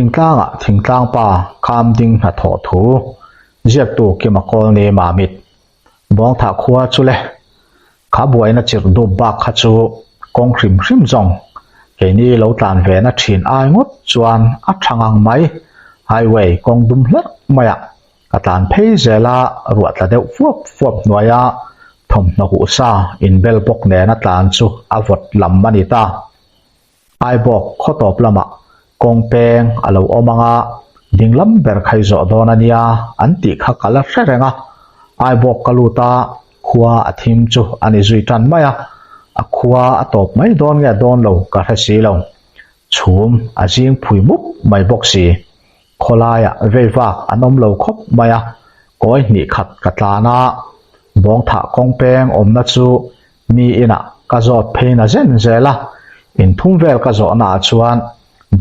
Thingtlanga thingtlang pa Kamding hnathawh thu ziaktu Kima Kawlni Mamit Bawngthah khua chu le kha buaina chirh dup bak kha chu kawng hrim hrim zawng keini lo tlan ve na thin ai ngawt chuan a tha ngang mai highway kawng dum hlarh maiah ka tlan phei zel a ruah tla deuh fuap fuap hnuaia thawmhnaw huh sa inbel bawk nena tlan chu a vawt lam a ni ta. Aibawk khaw tawp lamah kawng peng a lo awm ang a, dinglam ber khai zawh dawn a nia an tih kha ka la hre reng a. Aibawk ka lut a, khua a thim chu a ni zui tan mai a, a khua a tawp mai dawn nge dawn lo ka hre si lo. Chhum a zing phui mup mai bawk si. Khawlaiah vei vak an awm lo khawp mai a, kawi hnih khat ka tlan a, bawngthah kawng peng awmna chu Mi inah ka zawt phei na zen zel a, inthum vel ka zawhna ah chuan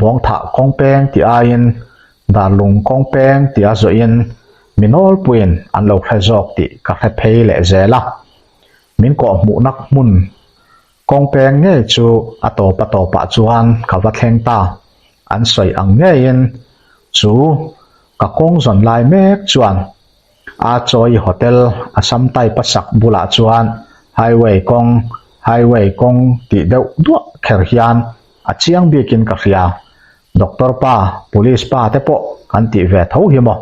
Bawngthah kawng peng tih aiin Darlung kawng peng tia zawhin mi nawlpuiin an lo hre zawk tih ka hre phei leh zel a. Min kawhhmuhna hmun kawng peng ngei chu a tawp a tawpah chuan ka va thleng ta. An sawi ang ngeiin chu ka kawng zawn lai mek chuan A chawi hotel Assam type a sak bulah chuan highway kawng, highway kawng tih deuh duah kher hian a chiang bikin ka hria. Doctor pa, police pa te pawh kan tih ve tho hi maw?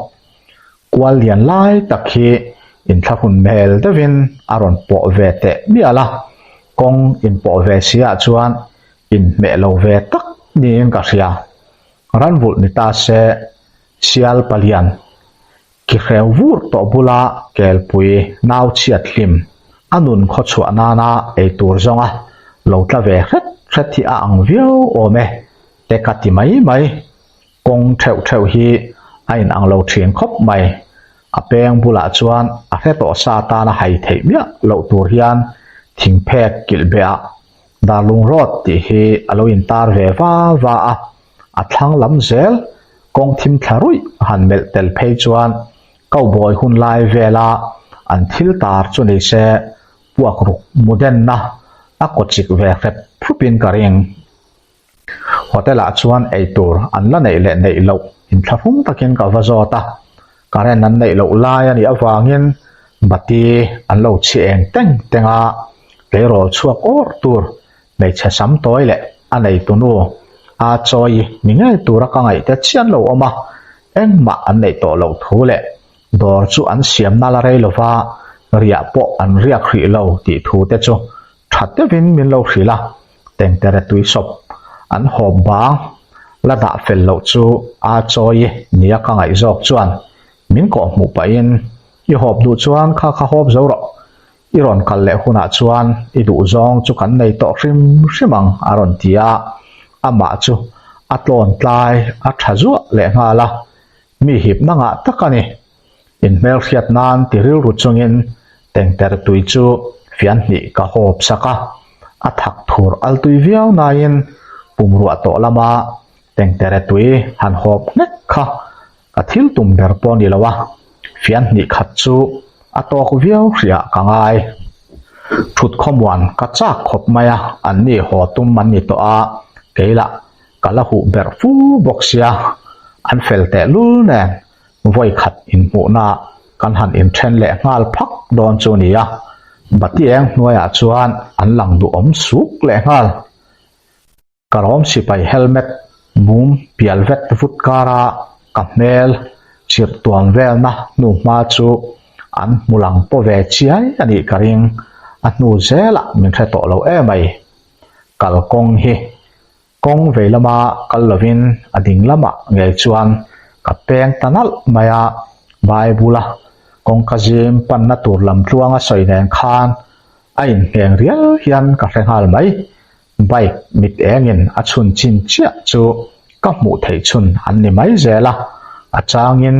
Kual lian lai tak hi inthlahrun hmel deuhin a rawn pawh ve teh mial a, kawng inpawh ve si ah chuan inhmeh lo ve tak niin ka hria. Ranvulh ni ta se sial palian Ki hreu vur tawh bula kelpui nau chhiat hlim a nun khaw chhuah nana ei tur zawnga lo tla ve hret hret hi a ang viau awm e te ka ti mai mai. Kawng theuh theuh hi a in ang lo thin khawp mai. A peng bulah chuan a hre tawh sa tana hai theih miah loh tur hian thingphek kilh beh ah Darlung Road tih hi a lo intar ve va va a. A thlang lam zel kawng thim thla ruih han melh tel phei chuan cowboy hun lai vela an thil tar chu ni se puak ruk mu denna a kaw chik ve hrep hrupin ka ring. Hotel ah chuan eitur an la neih leh neih loh inthlahrung takin ka va zawt a, current an neih loh lai a nih avangin bati an lo chhi eng teng teng a, tleirawl chhuak awrh tur Hmeichhe sam tawi leh a neitunu a chawi ni ngei tura ka ngaih te chian lo awm a, engmah an neih tawh loh thu leh dawr chu an siamna la rei lova riah pawh an riak hrih lo tih thu te chu tha deuhin min lo hrilh a, tengtere tui sawp an hawp bang la dah fel loh chu a chawi nia ka ngaih zawk chuan min kawhhmuh pahin i hawp duh chuan kha kha hawp zo rawh I rawn kal leh hunah chuan i duh zawng chu kan nei tawh hrim hrim ang a rawn ti a, amah chu a tlawn tlai a tha zuah leh nghal a, mi hipna ngah tak a ni. Inhmelhriat nan ti rilru chungin tengter tui chu fian hnih ka hawp sak a, a thak thur al tui viau nain pumruah tawh lama tengtere tui han hawp nghek kha Ka thil tum ber pawh ni lo a, fian hnih khat chu a tawk viau hriah ka ngai. Thut khawmuan ka chak khawp mai a, an ni haw tum an ni tawh a, kei lah ka la huh berh fu bawk sia, an fel teh lul nen vawi khat inhmuhna kan han inthen leh nghal phak dawn chu nia, bati eng hnuaiah chuan an lang duhawm suk leh nghal. Ka rawm sipai helmet mum pial vet vut kara ka hmel chirh tuam velna hnu hma chu an hmu lang paw ve chiai a nih ka ring, a hnu zelah min hre tawh lo emai. Kalkawng hi kawng vei lama kal lovin a ding lamah ngei chuan ka peng ta nalh mai a, Bible-a kawngka zim panna tur lam tluanga sawi nen khan a inhneng rial hian ka hre nghal mai. Bike mit engin a chhun chin chiah chu ka hmuh theih chhun an ni mai zel a, a changin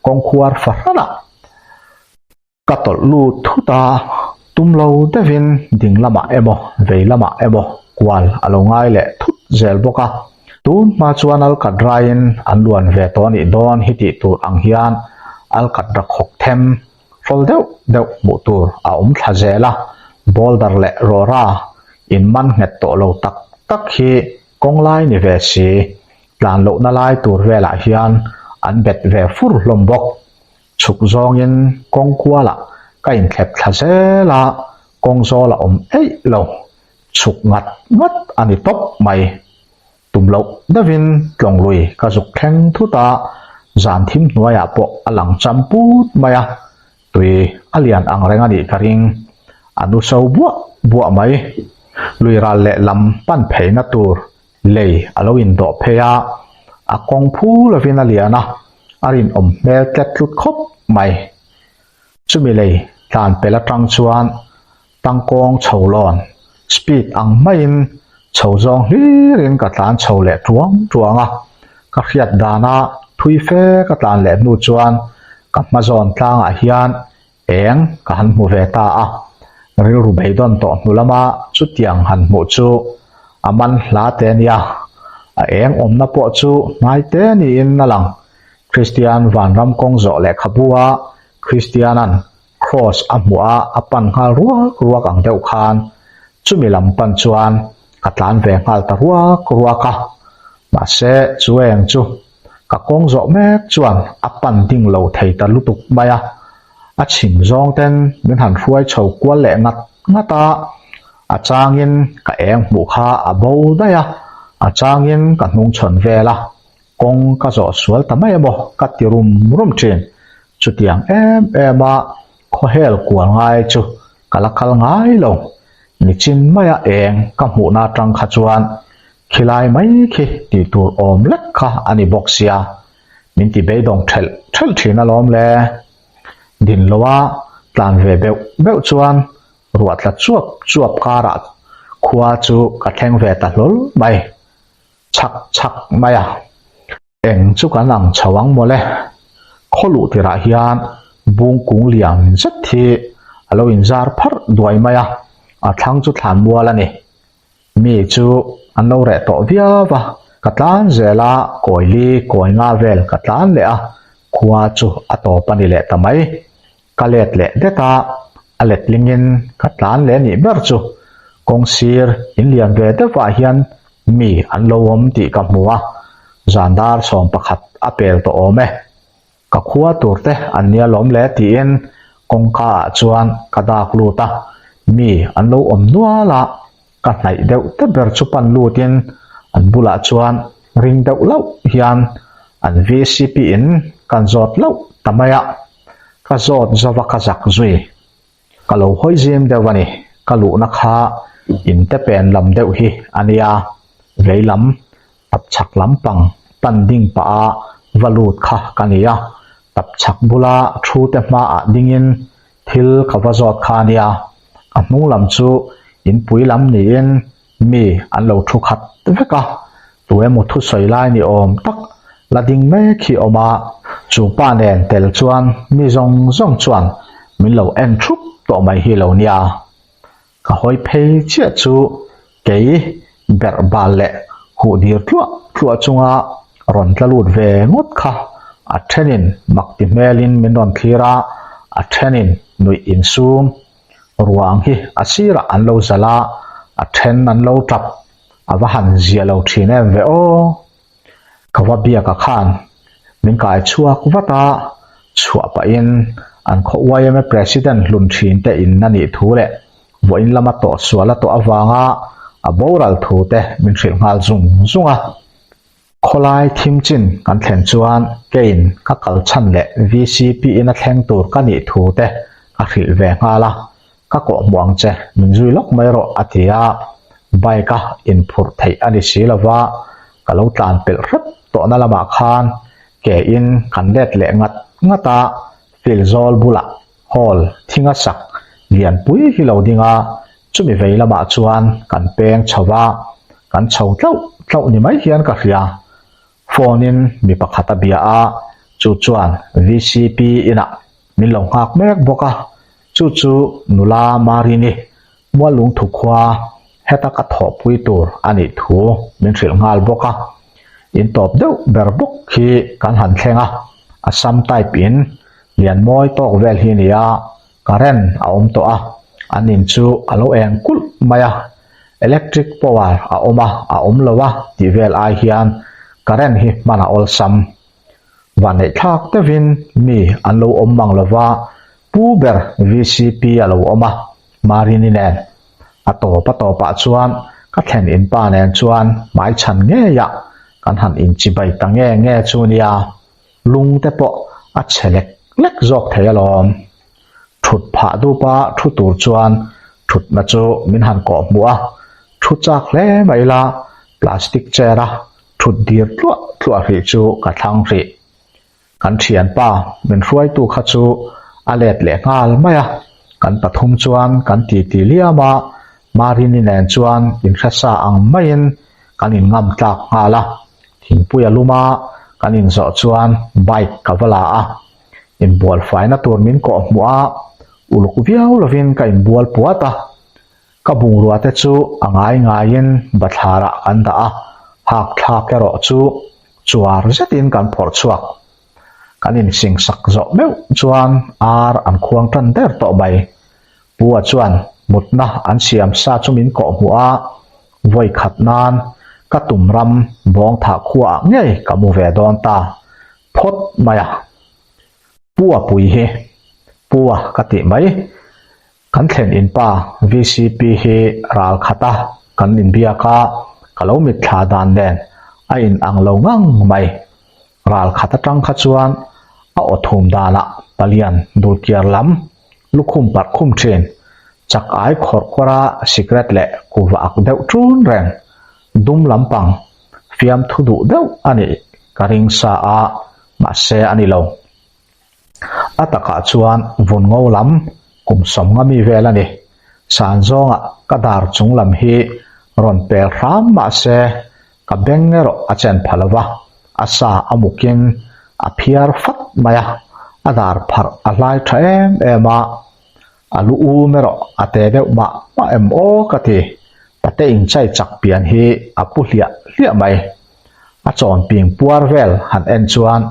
kawngkhuar fahranah ka tawlh lut thut a, tum lo deuhin ding lamah emaw vei lamah emaw kual a lo ngai leh thut zel bawk a. Tun hma chuan alkat raiin an luan ve tawh a nih dawn hi tih tur ang hian alkat ra khawk them Hrawl deuh deuh hmuh tur a awm thla zel a, boulder leh rawra in man nghet tawh lo tak tak hi kawng lai ni ve si. Tlan lohna lai tur velah hian an bet ve fur hlawm bawk. Chhuk zawngin kawng kualah ka inthlep thla zel a, kawng zawl a awm eih lo. Chhuk ngat ngat a ni tawp mai. Tum loh deuhin tlawng lui ka zuk thleng thut a, zan thim hnuaiah pawh a lang cham put mai a, tui a lian ang reng a nih ka ring. A nu so buah buah mai. Lui ral leh lam pan pheina tur lei a lo indawh phei a, a kawng phu lovin a lian a, a rinawm hmel tlet tlut khawp mai. Chumi lei tlan pel atang chuan tangkawng chho lawn, speed ang maiin chho zawng hlirin ka tlan chho leh tuang tuang a, ka hriat dana thui fe ka tlan leh hnu chuan ka hma zawn tlangah hian eng ka han hmu ve ta a, rilru beidawn tawh hnu lama chutiang han hmuh chu a man hla te nia, a eng awmna pawh chu hnai te niin a lang. Kristian vanram kawng zawh lehkhabu a Kristianan Kraws a hmuh a a pan nghal ruak ruak ang deuh khan chumi lam pan chuan ka tlan ve nghal ta ruak ruak a, mahse chu eng chu ka kawng zawh mek chuan a pan ding lo thei ta lutuk mai a, a chhim zawng ten min han hruai chho kual leh ngat ngat a, a changin ka eng hmuh kha a bo daih a, a changin ka hnungchhawn vel a, kawng ka zawh sual ta mai emaw ka ti rum rum thin. Chutiang em em a khawhel kual ngai chu ka la kal ngai lo. Nichin maia eng ka hmuhna atang kha chuan khilai mai khi tih tur awm lek kha a ni bawk sia. Min ti beidawng thelh thelh thin alawm le. Din loa tlan ve beuh beuh chuan ruah tla chuap chuap karah khua chu ka thleng ve ta hlawl mai. Chhak chhak mai a. Eng chu kan ang chho ang mawle. Khaw luh tirah hian bung kung lian zet hi a lo inzar pharh duai mai a, a thlang chu thlan mual a ni. Mi chu an lo reh tawh viau a, ka tlan zel a, kawi li kawi nga vel ka tlan leh a, khua chu a tawp a ni leh ta mai. Ka let leh det a, a letlingin ka tlan leh nih ber chu kawng sir in lian ve deuhah hian mi an lo awm tih ka hmu a, zan dar 11 a pel tawh awm e. Ka khua tur te an nia lawm le tiin kawngka ah chuan ka dak lut a, mi an lo awm nual a, ka hnaih deuh te ber chu pan lutin an bulah chuan ring deuh loh hian an vcp in kan zawt loh ta mai a. Ka zawt zova ka zak zui. Ka lo hawi zim deuh a ni, ka luhna kha inte pen lam deuh hi a nia, vei lam tap chhak lampang pan ding pah a va lut kha ka ni a, tap chhak bula thu te hmaah dingin thil ka va zawt kha a nia, ka hnung lam chu inpui lam niin Mi an lo thu khat vek a, tu emaw thusawi lai ni awm tak la ding mek hi awm a, chu pa nen tel chuan mi zawng zawng chuan min lo en thup tawh mai hi lo nia. Ka hawi phei chiah chu kei berh bal leh huh dir tluah tluah chunga rawn tla lut ve ngawt kha a thenin mak ti hmelin min rawn thlir a, a thenin nuih insum Ruang hi a sirah an lo zalh a, a then an lo tap. A va han zia lo thin em ve aw. Ka va biak a khan min kai chhuak vat a, chhuah pahin an khaw yma President hlun thin te in a nih thu leh vawiin lama tawh sual a tawh avanga a boral thu te min hrilh nghal zung zung a. Khawlai thim chin kan thlen chuan Kane ka kal chhan leh VCP in a thleng tur ka nih thu te ka hrilh ve nghal a, ka kawh hmuh ang che, min zui lawk mai rawh a ti a, bike a inphurh theih a ni si lova, ka lo tlan pelh hrep tawhna lamah khan ke in kan let leh ngat ngat a, field zawl bulah hall thinga sak lianpui hi lo ding a, Chumi vei lamah chuan kan peng chho va, kan chho tlauh tlauh ni mai hian ka hria. Phone in mi pakhat a bia a, chu chuan VCP inah min lo nghak mek bawk a, chu chu nula Marini Muallungthu khua heta ka thawhpui tur a nih thu min hrilh nghal bawk a. In tawp deuh ber bawk khi kan han thleng a, Assam type in lian mawi tawk vel hi nia, Current a awm tawh a, an in chu a lo eng kulh mai a, electric power a awm a, a awm lo a tih vel ai hian Current hi hman a awlsam. Vanneih thlak deuhin mi an lo awm mang lova, pu ber vcp a lo awm a, Marini nen. A tawp a tawpah chuan ka thlen in pa nen chuan hmaichhan ngeiah kan han inchibai ta nge nge chu nia, lung te pawh a chhe lek lek zawk thei alawm. Thut phah dupa thu tur chuan thutna chu min han kawh hmuh a, thu chak hle mai la plastic chair a thut dir tluah tluah hrih chu ka thlang hrih. Kan thianpa min hruaitu kha chu a let leh nghal mai a, kan pathum chuan kan titi liam a, Marini nen chuan inhresa ang maiin kan inngam tlak nghal a, thingpui a lum a, kan inzawh chuan bike ka va la a, inbual faina tur min kawh hmuh a, uluk viau lovin ka inbual puat a. Ka bungrua te chu a ngai ngaiin bathlarah kan dah a, hak thlak erawh chu chuar zetin kan phawrh chhuak. Kan insingsak zawh meuh chuan ar an khuang tan der tawh mai. Pua chuan mutna an siam sa chu min kawh hmuh a, vawi khat nan ka tum ram bawngthah khuaah ngei ka mu ve dawn ta phawt mai a. Pua pui hi Pua ka tih mai. Kan thlen in pa vcp hi ral khat a kan inbiak a, ka lo mitthla dan nen a in ang lo ngang mai. Ral khat atang kha chuan a aw thum danah palian dulkiar lam lukhum parh khum thin, chak ai khawrh kawr a sikret leh kuva ak deuh ṭun reng, dum lampang fiamthu duh deuh a nih ka ring sa a, mahse a ni lo. A takah chuan vun ngo lam kum sawmnga mi vel a ni. San zawngah ka dar chung lam hi rawn pel hram mah se ka beng erawh a chen pha lo va, a sa a mukin a phiar fat mai a, a dar pharh a hlai tha em em a, a lu um erawh a te deuh mah mah em aw ka ti, pate inchai chak pian hi a pu hliah hliah mai. A chawn ping puar vel han en chuan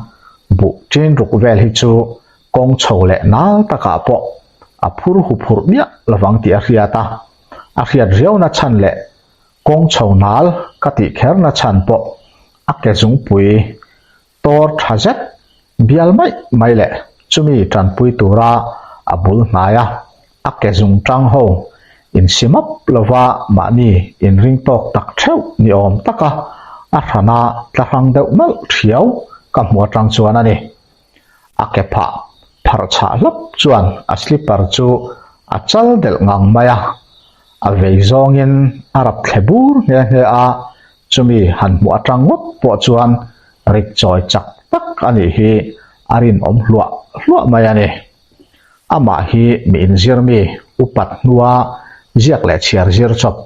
buh ṭin ruk vel hi chu kawng chho leh nal takah pawh a phur hu phurh miah lovang tih a hriat a, a hriat riauna chhan leh kawng chho nal ka tih kherna chhan pawh a ke zungpui tawr tha zet bial mai mai leh chumi tanpui tura a bul hnai a, a ke zung tang ho insi map lova mahni inring tawk tak theuh ni awm taka a hrana tla hrang deuh nalh thiau ka hmu atang chuan a ni. A ke phah pharh chhah hlap chuan a slipper chu a chal delh ngang mai a, a vei zawngin a rap thle bur nghe nghe a, chumi han hmuh atang ngawt pawh chuan rik chawi chak tak a nih hi a rinawm hluah hluah mai a ni. Amah hi mi inzir mi upat hnua ziak leh chhiar zir chawp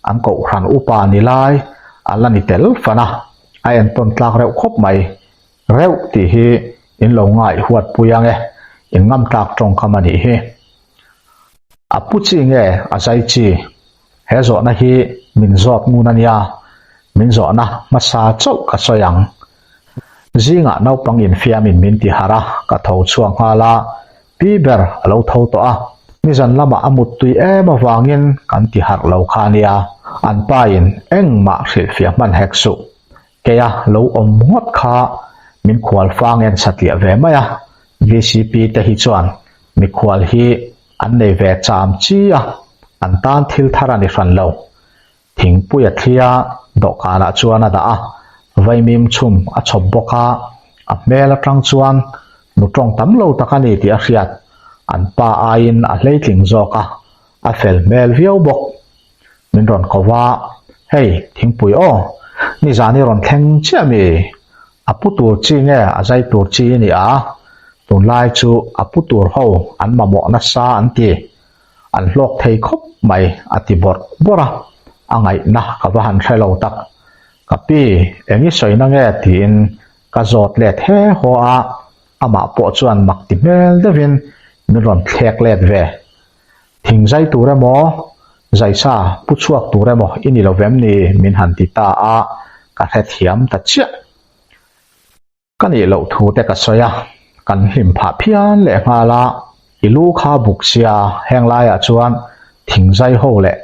an kohhran upa ni lai a la ni tel fan a, a entawn tlak reuh khawp mai. Reuh tih hi in lo ngaih huat pui ang e, in ngam tlak tawngkam a nih hi. A pu chi nge a zai chi? He zawhna hi min zawt ngun a nia, min zawhna hmasa chauh ka sawi ang. Zingah naupang infiamin min ti harh a, ka tho chhuak nghal a, pi ber a lo tho tawh a, nizan lamah a muttui em avangin kan ti harh lo kha a nia, an pa in engmah hrilhfiah hman hek suh. Keia lo awm ngawt kha min khual fang en satliah ve mai a, vcp te hi chuan mikhual hi an nei ve cham chi a, an tan thil thar a ni hran lo. Thingpui a thlia dawhkanah chuan a dah a, vaimim chhum a chhawp bawk a, a hmel atang chuan nu tawng tam lo tak a ni tih a hriat, an pa aiin a hleitling zawk a, a fel hmel viau bawk. Min rawn ko va, Hei, thingpui aw, nizan i rawn thleng chiah mi? A pu tur chi nge a zai tur chi i ni a? Tunlai chu a pu tur ho an mamawh nasa an ti. An hlawk thei khawp mai a ti bawrh bawrh a, a ngaihna ka va han hre lo tak. Ka pi, eng i sawina nge tiin ka zawt let he haw a, amah pawh chuan mak ti hmel deuhin min rawn thlek let ve. Thing zai tur emaw, zaisa pu chhuak tur emaw i ni lo vem ni min han ti ta a, ka hrethiam ta chiah. Ka nih loh thu te ka sawi a, kan hlim phah phian leh nghal a, i lu kha buk sia heng laiah chuan thing zai ho leh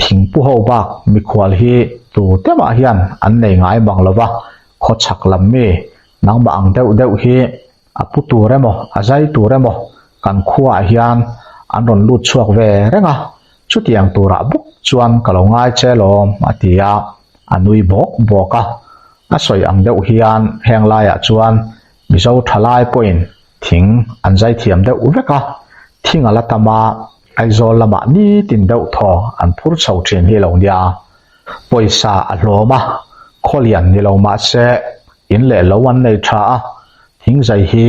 thing pu ho bak mikhual hi tu te mah hian an nei ngai bang lo va. Khawchhak lam mi nangmah ang deuh deuh hi a pu tur emaw a zai tur emaw kan khuaah hian an rawn lut chhuak ve reng a, chutiang turah bawk chuan ka lo ngai che lawm a ti a, a nui bawk bawk a. A sawi ang deuh hian heng laiah chuan Mizo thalai pawhin thing an zai thiam deuh vek a, thing a la tam a, Aizawl lamah nitin deuh thaw an phur chho thin hi lo nia. Pawisa a hlawm a, khawlian ni lo mah se in leh lo an nei tha a, thing zai hi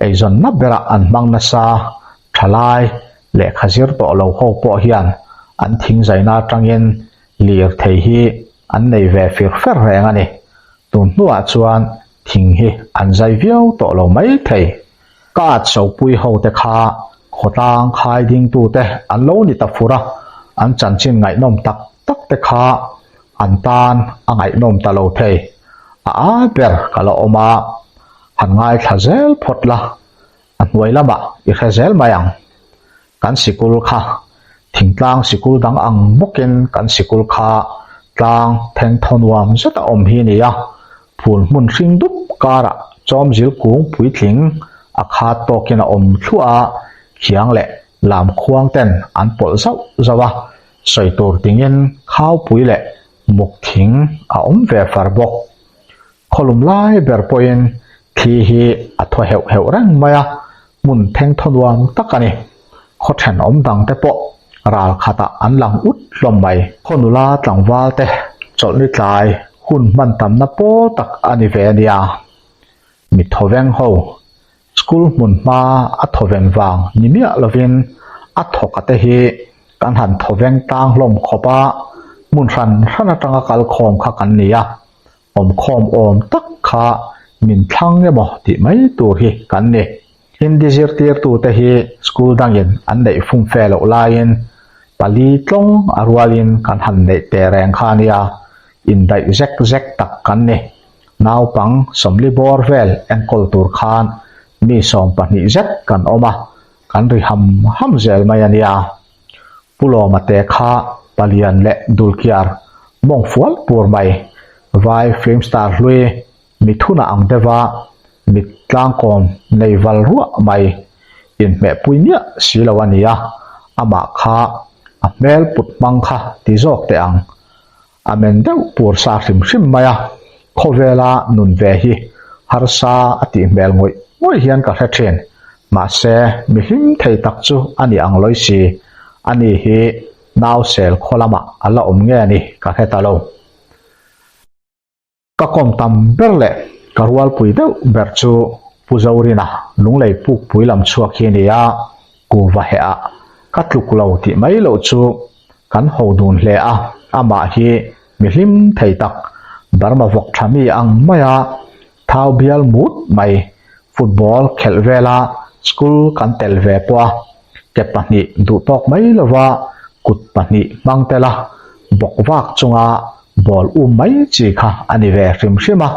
eizawnna berah an hmang nasa, thalai lehkha zir tawh lo ho pawh hian an thing zaina atangin lirthei hi an nei ve fir fer reng a ni. Tun hnuah chuan thing hi an zai viau tawh lo mai thei. Ka at sopui ho te kha khawtlang khai dingtu te an lo ni ta fur a, an chanchin ngaihnawm tak tak te kha an tan a ngaihnawm ta lo thei. A a ber ka la awm a, han ngaithla zel phawt la, a hnuai lamah i hre zel mai ang. Kan sikul kha thingtlang sikul dang ang bawkin kan sikul kha tlang thengthaw nuam zet a awm hi a ni a, phul hmun hring dup karah chawmzil kung puitling a khat tawkin a awm thluah a, khiang leh lam khuang ten an pawlh zauh zauh a, sawi tur tingin khaupui leh muk thing a awm ve far bawk. Khawlum lai ber pawhin thli hi a thaw heuh heuh reng mai a, hmun thengthaw nuam tak a ni. Khaw thenawm dangte pawh ral khatah an lang ut hlawm mai. Khaw nula tlangval te chawlhni tlai hun hman tamna pawl tak a ni ve a nia. Mi thawveng ho, school hmun hma a thawven vang ni miah lovin a thawka te hi kan han thawveng tlang hlawm khawp a, hmun hran hran atanga kal khawm kha kan ni a. Awmkhawm awm tak kha min thlang emaw tih mai tur hi kan ni. Hindi zirtirtute hi school dangin an neih fumfe loh laiin pali tlawng a rualin kan han neih teh reng kha a nia, indaih zek zek tak kan ni. Naupang sawmli bawr vel enkawl tur khan mi 12 zet kan awm a, kan ri ham ham zel mai a nia. Pu Lawma te kha palian leh dulkiar mawng fual pur mai, vai film star hlui mithuna ang deuha mit tlangkawm nei val ruah mai inhmehpui miah si lo a nia, amah kha a hmel put hmang kha ti zawk teh ang. A men deuh pur sa hrim hrim mai a, khawvela nun ve hi harsa a tih hmel ngawih ngawih hian ka hre thin. Mahse, mi hlim thei tak chu a ni ang lawi si, ani hi nausel khaw lamah a la awm nge ni ka hre ta lo. Ka kawm tam ber leh ka rualpui deuh ber chu Pu Zorina Lunglei Pukpui lam chhuak hi a ni a, kuva heh ah ka tluk lo tih mai loh chu kan ho dun hle a, amah hi mi hlim thei tak Burma vawk tha mi ang maia thau bial mut mai football khelh vela school kan tel ve pawh a, ke pahnih duh tawk mai lova kut pahnih hmang tel a, bawk vak chunga ball um mai chi kha a ni ve hrim hrim a,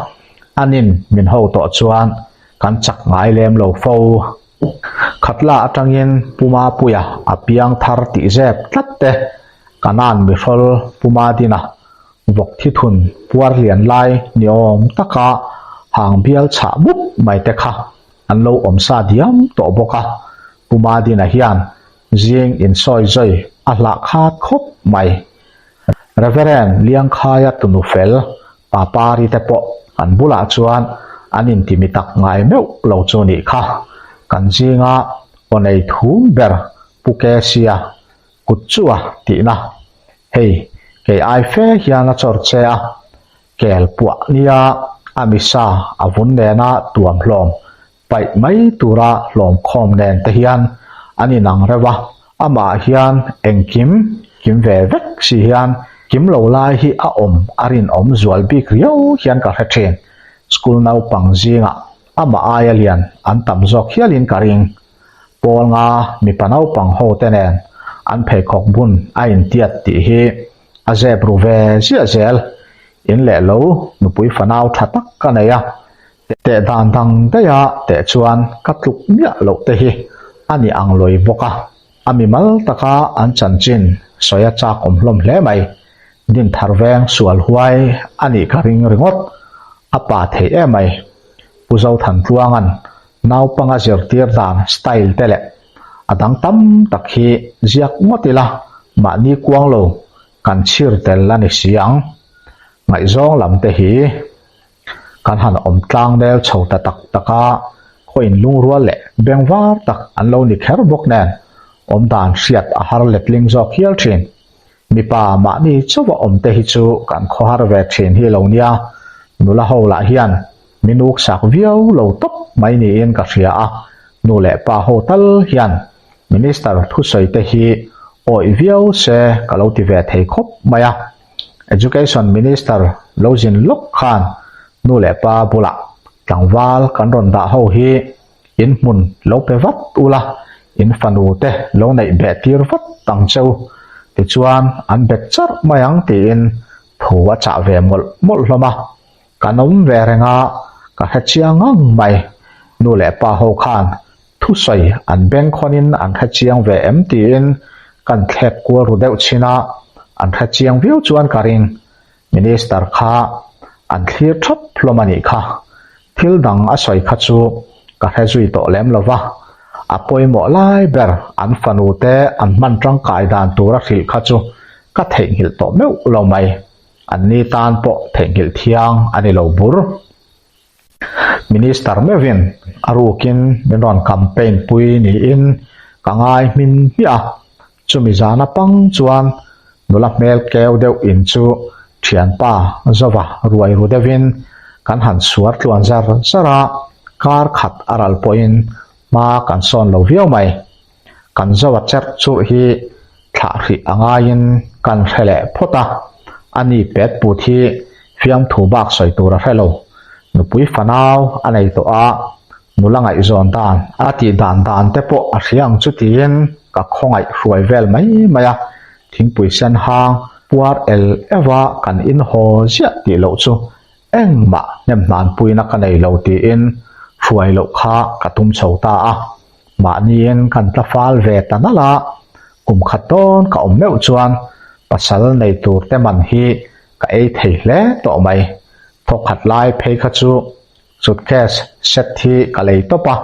anin min ho tawh chuan kan chak ngai lem lo fo. Khatla atangin Puma Puia a piang thar tih zep tlat te, Kanan mihrawl Puma Dina vawk thi thun puar lian lai ni awm taka hang bial chhah mup mai te kha an lo awm sa diam tawh bawk a, Puma Dina hian zing insawi zawi a hlah khat khawp mai. Reverend Liangkhaia tunu fel Papari te pawh an bulah chuan an intimi tak ngai meuh lo chu nih kha. Kan zinga aw nei thum ber Pu Kesia kut chu a tihna. Hei, kei ai fe hian a chawr che a, kel puah nia a misa a vun nena tuam hlawm paih mai tura hlawm khawm nen te hian an inang reuh a, amah hian engkim kim ve vek si hian kim lo lai hi a awm a rinawm zual bik riau hian ka hre thin. School naupang zingah amah aia lian an tam zawk hialin ka ring. Pawl nga mipa naupang ho te nen an pheikhawk bun a intiat tih hi a zep ru ve ziah zel. In leh lo nupui fanau tha tak ka nei a, teh dan dang daiha teh chuan ka tluk miah loh te hi a ni ang lawi bawk a, a mimal taka an chanchin sawi a chak awm hlawm hle mai. Dinthar veng sual huai a nih ka ring ringawt. A pa thei em mai. Pu Zothantluanga'n naupanga zirtir dan style te leh a dang tam tak hi ziak ngawt ila mahni kuang lo kan chhir tel a ni si ang. Ngaihzawng lam te hi kan han awm tlang nel chho ta tak tak a, khaw inlungrual leh bengvar tak an lo ni kher bawk nen awmdan hriat a har letling zawk hial thin. Mipa mahni chauha awm te hi chu kan khawhar ve thin hi lo nia, nula ho lah hian min uksak viau lo tawp mai niin ka hria a, nu leh pa ho tal hian Minister thusawi te hi awih viau se ka lo ti ve thei khawp mai a. Education Minister lo zin lawk khan nu leh pa bulah tlangval kan rawn dah ho hi In hmun lo pe vat ula, in fanu te lo neih beh tir vat ang che u, tichuan an bet charh mai ang tiin thu a chah ve mawlh mawlh hlawm a. Kan awm ve reng a, ka hre chiang ngang mai. Nu leh pa ho khan thusawi an bengkhawnin an hre chiang ve em tiin kan thlek kual ru deuh chin a, an hre chiang viau chuan ka ring. Minister kha an thlir thap hlawm a nih kha. Thil dang a sawi kha chu ka hre zui tawh lem lo va, a pawimawh lai ber an fanu te an hman tangkai dan tur a hrilh kha chu ka theihnghilh tawh meuh lo mai. Anni tan pawh theihnghilh thiang a ni lo bur. Minister meuhin a rukin min rawn campaign pui niin ka ngai hmin hmiah a, chumi zan apang chuan nula hmel keu deuh in chu thianpa Zova ruai ru deuhin kan han suar tluan zar zar a, kar khat a ral pawhin hma kan sawn lo viau mai. Kan Zova cherh churh hi thlah hrih a ngaiin kan hre leh phawt a, a ni pet put hi fiamthu bak sawi tur a hre lo. Nupui fanau a nei tawh a, nula ngaihzawn dan a tih dan dan te pawh a hria ang chu tiin ka khawngaih hruai vel mai mai a, thingpui sen hang puar el euh a kan inhaw ziah tih loh chu engmah hnemhnanpuina ka nei lo tiin hruai loh kha ka tum chho ta a. Mahniin kan tla fal ve ta nalh a, kum khat dawn ka awm meuh chuan pasal nei tur te man hi ka ei thei hle tawh mai. Thawkhat lai phei kha chu suitcase set hi ka lei tawp a,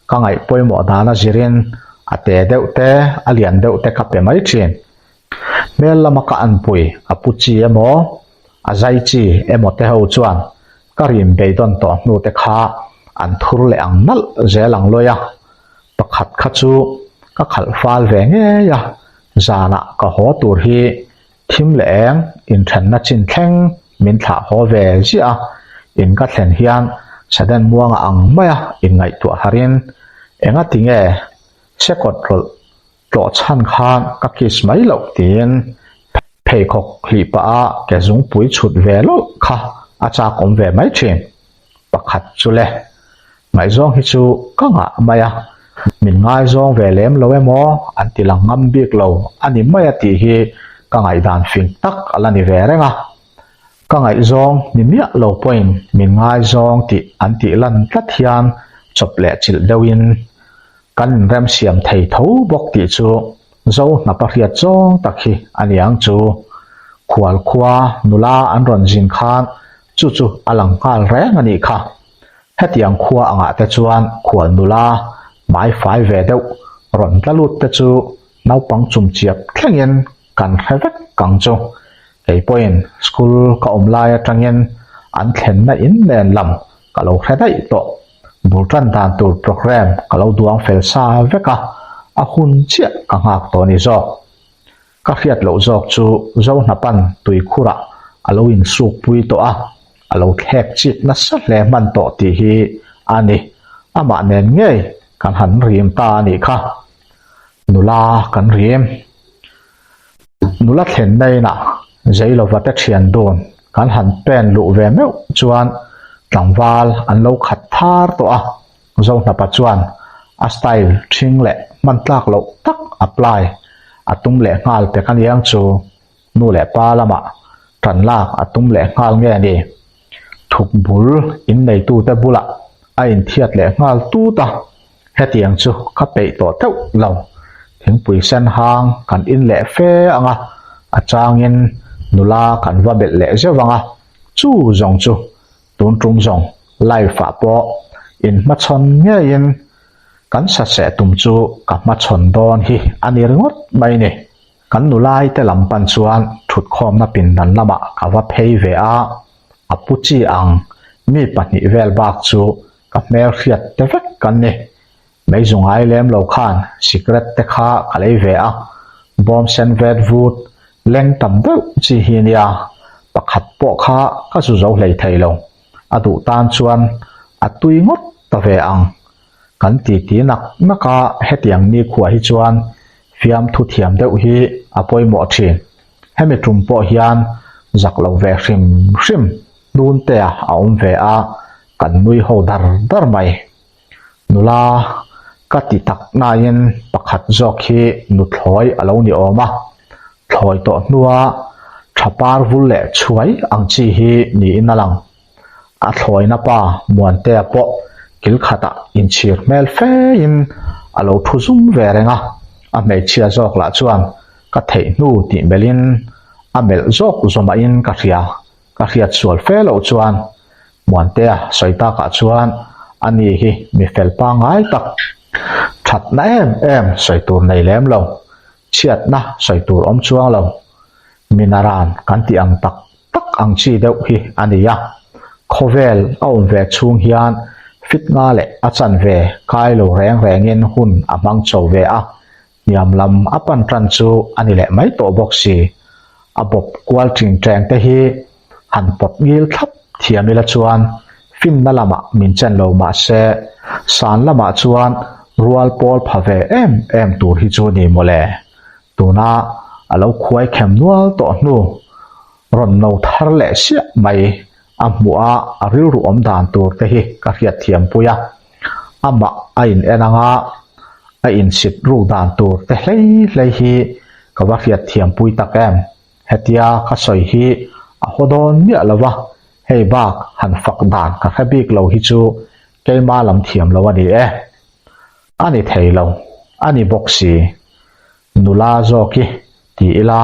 ka ngaih pawimawh dana zirin a te deuh te a lian deuh te ka pe mai thin. Hmel lama ka anpui a pu chi emaw a zai chi emaw te ho chuan ka rim beidawn tawh hnu te kha an thur leh ang nalh zel ang lawi a, pakhat kha chu ka khalh fal ve ngei a, zanah ka haw tur hi thim leh eng inthenna chin thleng min thlah haw ve ziah a, in ka thlen hian Sudden muanga ang maia inngaihtuah harin engati nge sekawt rawlh Tlawh chhan khan ka kiss mai loh tiin pheikhawk hlih pah a ke zungpui chhut ve lawlh kha a chak awm ve mai thin. Pakhat chu le, ngaihzawng hi chu ka ngah mai a, min ngaizawng ve lem lo emaw an ti lang ngam bik lo a ni mai a tih hi ka ngaihdan fing tak a la ni ve reng a. Ka ngaihzawng ni miah lo pawhin min ngaizawng tih an tih lan tlat hian chawp leh chilh deuhin Kan inremsiam thei tho bawk tih chu Zo hnapa hriat zawng tak hi a ni ang chu. Khual khua nula an rawn zin khan chu chu a lang nghal reng a nih kha. Hetiang khua angah te chuan khual nula hmai fai ve deuh rawn tla lut te chu naupang chumchiap thlengin kan hre vek ang chu. Kei pawhin school ka awm lai atangin an thlenna in nen lam ka lo hre daih tawh. Bul tan dan tur programme ka lo duang fel sa vek a, a hun chiah ka nghak tawh ni zawk. Ka hriat loh zawk chu Zohnapan tuikhurah a lo insuk pui tawh a, a lo thlek chik nasa hle hman tawh tih hi a ni. Amah nen ngei kan han rim ta a nih kha. Nula kan rim. Nula thlenna inah Zeilova te thian dun kan han pen luh ve meuh chuan tlangval an lo khat thar tawh a, Zohnapa chuan a style thing leh hman tlak loh tak apply a tum leh nghal pek aniang chu nu leh pa lamah tan lak a tum leh nghal nge a ni. Thuk bul inneitute bulah a inthiat leh nghal tut a, hetiang chu ka peih tawh teuh lo. Thingpui sen hang kan in leh fe ang a, a changin nula kan va belh leh zeuh ang a, chu zawng chu. Tun tum zawng live ah pawh in hmachhawn ngeiin kan saseh tum chu ka hmachhawn dawn hi a ni ringawt mai ni. Kan nulai te lam pan chuan thutkhawmna pindan lamah ka va phei ve a, a pu chi ang mi pahnih vel bak chu ka hmelhriat te vek kan ni. Meizu ngai lem lo khan sikret te kha ka lei ve a, bawm sen vet vut leng tam deuh chi hi nia, pakhat pawh kha ka zu zo hlei thei lo, a duh tan chuan a tui ngawt ta ve ang. Kan titi nak nak a, hetiang nikhua hi chuan fiamthu thiam deuh hi a pawimawh thin. Hemi tum pawh hian zak lo ve hrim hrim hnuntea a awm ve a, kan nui ho dar dar mai. Nula ka ti tak nain pakhat zawk hi nuthlawi a lo ni awm a, thlawi tawh hnua tha par vul leh chhuai ang chi hi niin a lang. A thlawina pa Muantea pawh kil khatah inchhir hmel fein a lo thu zum ve reng a, a hmeichhia zawk lah chuan ka theih hnu tih melhin a melh zawk zawmahin ka hria. Ka hriat sual fe loh chuan Muantea sawi takah chuan a ni hi mi fel pangngai tak, thatna em em sawi tur nei lem lo, chhiatna sawi tur awm chuang lo, minaran kan tih ang tak tak ang chi deuh hi a ni a. Khawvel a awm ve chhung hian fit nga leh a chanve kai lo reng rengin hun a hmang chho ve a, Hniam lam a pan tan chu a ni leh mai tawh bawk si. A bawp kual ṭing ṭeng te hi han pawt ngil thlap thiam ila chuan finna lamah min chen lo mah se, san lamah chuan rual pawl pha ve em em tur hi chu ni mawle. Tuna a lo khuai khem nual tawh hnu rawn no thar leh siah mai a hmuh a, a rilru awm dan tur te hi ka hriat thiam pui a. Amah a in en anga a insit ruk dan tur te hlei hlei hi ka va hriat thiam pui tak em. Hetia ka sawi hi a haw dawn miah lo va, hei bak han fak dan ka hre bik lo hi chu keima lam thiam lo a ni e. A ni thei lo, a ni bawk si. Nula zawk i ti ila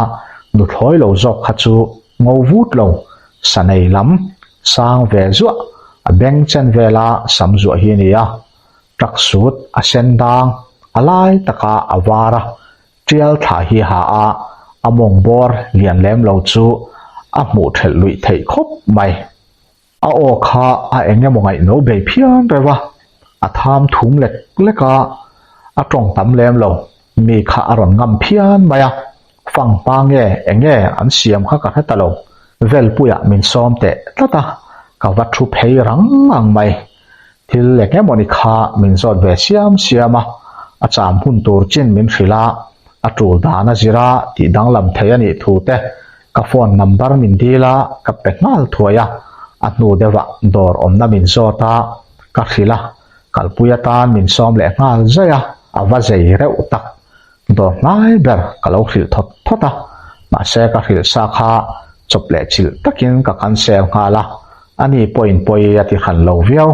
nuthlawi lo zawk kha chu ngo vut lo, sanei lam sang ve zuah a beng chen vela sam zuah hi a ni a, truck sut a sen dang a lai taka a var a, tial thla hi ha a, a mawng bawr lian lem lo chu a hmuh thelh luih theih khawp mai. A aw kha a eng emaw ngaihno bei phian reuh a, a tham thum lek lek a, a tawng tam lem lo, mi kha a rawn ngam phian mai a, fang hma nge eng nge an siam kha ka hre ta lo, Velpuiah min sawm teh tlat a, ka va thu phei rang ang mai, thil eng emaw ni kha min zawt ve siam siam a, a cham hun tur chin min hrilh a, a tul dan a zir a tih danglam thei a nih thu te Ka phone number min dil a, ka pe nghal thuai a, a hnu deuhah dawr awmna min zawt a, ka hrilh a, kalpui atan min sawm leh nghal zaih a, a va zei reuh tak. Dawr hnai ber ka lo hrilh thawt thawt a, mahse ka hrilh sa kha chawp leh chilh takin ka cancel nghal a, ani pawhin pawi a ti hran lo viau.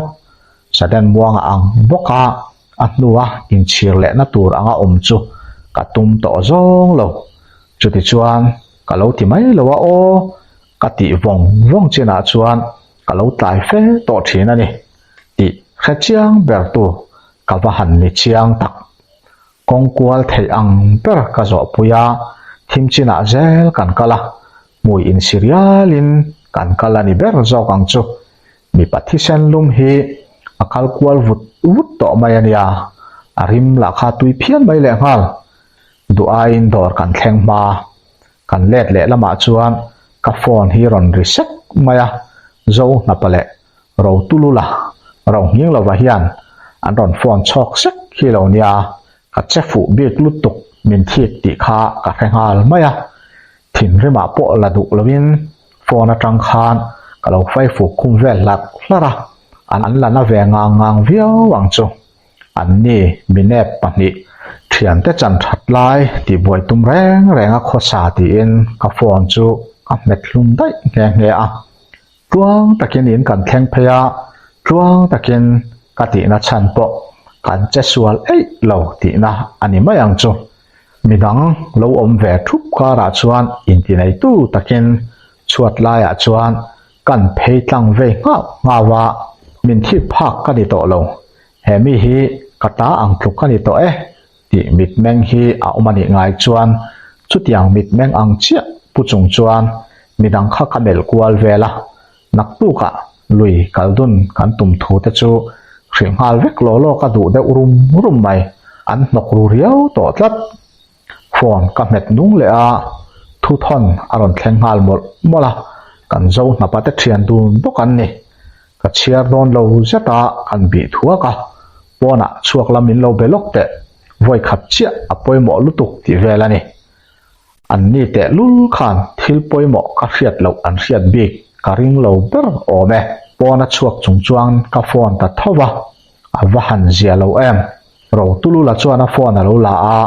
Sudden muanga ang bawk a, a hnua inchhir lehna tur anga awm chu ka tum tawh zawng lo. Chutichuan ka lo ti mai lo a aw, ka tih vawng vawng chinah chuan ka lo tlai fe tawh thin a ni tih hre chiang ber tu ka va han ni chiang tak. Kawng kual theih ang ber ka zawhpui a, thim chinah zel kan kal a, hmui insi rialin kan kal a ni ber zawk ang chu. Mipa thisen lum hi a kal kual vut vut tawh mai a nia, a rim lah kha tui phian mai lehnghal. Duh aiin dawr kan thleng hma. Kan let leh lamah chuan ka phone hi rawn ri sek mai a, Zo hnapa leh Ro Tulula, Ro Nghing lova hian an rawn phone chhawk sek hi lo nia, ka che fuh bik lutuk min thik tih kha ka hre nghal mai a. Thinrimah pawh la duh lovin phone atang khan ka lo fai fuk khum vel hlarh hlarh a, an la na ve ngang ngang viau ang chu. An ni, minep pahnih, thiante chan that lai tih buai tum reng reng a khawsa tiin ka phone chu ka hmet hlum daih nghe nghe a. Tluang takin in kan thleng phei a, tluang takin ka tihna chhan pawh kan che sual eih lo tihna a ni mai ang chu. Midang lo awm ve thup karah chuan intineitu takin chhuat laiah chuan. Kan phei tlang vei nghauh nghauh a, min thik phak ka ni tawh lo. He mi hi ka ta ang tluk a ni tawh e tih mitmeng hi a awm a nih ngai chuan chutiang mitmeng ang chiah pu chung chuan midang kha ka melh kual vel a, naktukah lui kal dun kan tum thu te chu hrilh nghal vek law law ka duh deuh rum rum mai, an hnawk ru riau tawh tlat. Phone ka hmet nung leh a, thu thawn a rawn thleng nghal mawlh mawlh a, kan zo hnapa te thian dun bawk an ni. Ka chhiar dawn lo zet a, kan bih thuak a, pawnah chhuak lam min lo be lawk teh, vawi khat chiah a pawimawh lutuk tih vel a ni. An ni teh lul khan thil pawimawh ka hriat loh an hriat bik ka ring lo ber awm e. Pawna chhuak chung chuan ka phone ta tho va, a va han zia lo em. Rotulula chuan a phone a lo la a,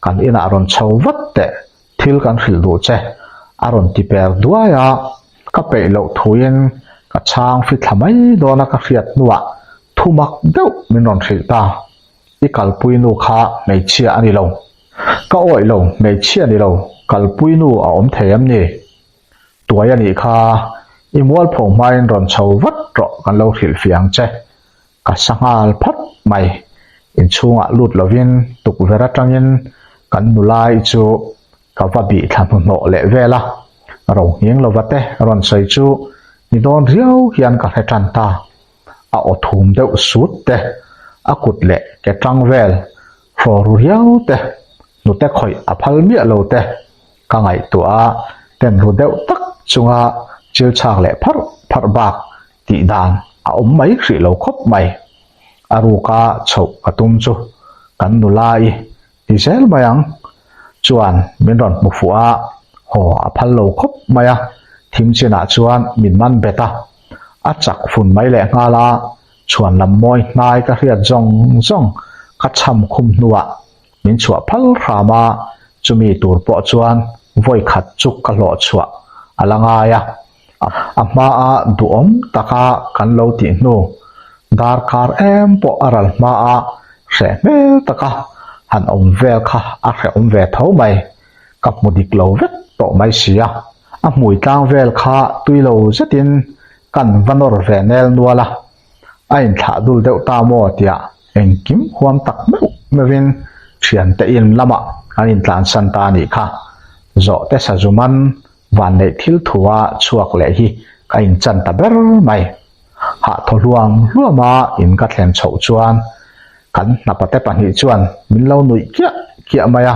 kan inah rawn chho vat teh, thil kan hrilh duh che, a rawn ti per duai a. Ka peih loh thuin ka chhang fithla mai dawn a ka hriat hnuah thumak deuh min rawn hrilh ta. I kalpui nu kha hmeichhia a ni lo. Ka awih lo, hmeichhia ni lo, kalpui nu a awm thei em ni? Tuai a nih kha, i mualpho hmain rawn chho vat rawh kan lo hrilhfiah ang che. Ka sa nghal phat mai. Inchhungah lut lovin tukverh atangin kan nulai chu ka va bih thla hnuhnawh leh vel a. Ro nghing lova te rawn sawi chu ni dawn riau hian ka hre tan ta. A aw thum deuh sut te, a kut leh ke tang vel hraw ru riau te, hnute khawih a phal miah lo te ka ngaihtuah a, ten ru deuh tak chunga chil chhak leh pharh pharh bak tih dan a awm mai hrih lo khawp mai. A ruka chhoh ka tum chu kan nula i ti zel mai ang. Chuan min rawn hmu fuh a, haw a phal lo khawp mai a, thim chinah chuan min man bet a, a chak fun mai leh nghal a, chhuan lam mawi hnai ka hriat zawng zawng ka chham khum hnuah min chhuah phal hram a, chumi tur pawh chuan vawi khat chu ka hlawh chhuah a la ngai a. A hmaa duhawm taka kan lo tih hnu darkar em pawh a ral hmaa hreh hmel taka han awm vel kha a hrehawm ve tho mai. Ka hmu dik lo vek tawh mai si a. A hmui tlang vel kha tui lo zetin kan va nawr ve nel nual a. A inthlah dul deuh ta maw tia engkim huam tak meuh meuhin thiante in lamah an intlansan ta a nih kha. Zawhte sazuman Vanneih thil thua chhuak leh hi ka inchan ta ber mai. Hah thaw hluam hluama in ka thlen chhoh chuan kan hnapate pahnih chuan min lo nuih kiah kiah mai a,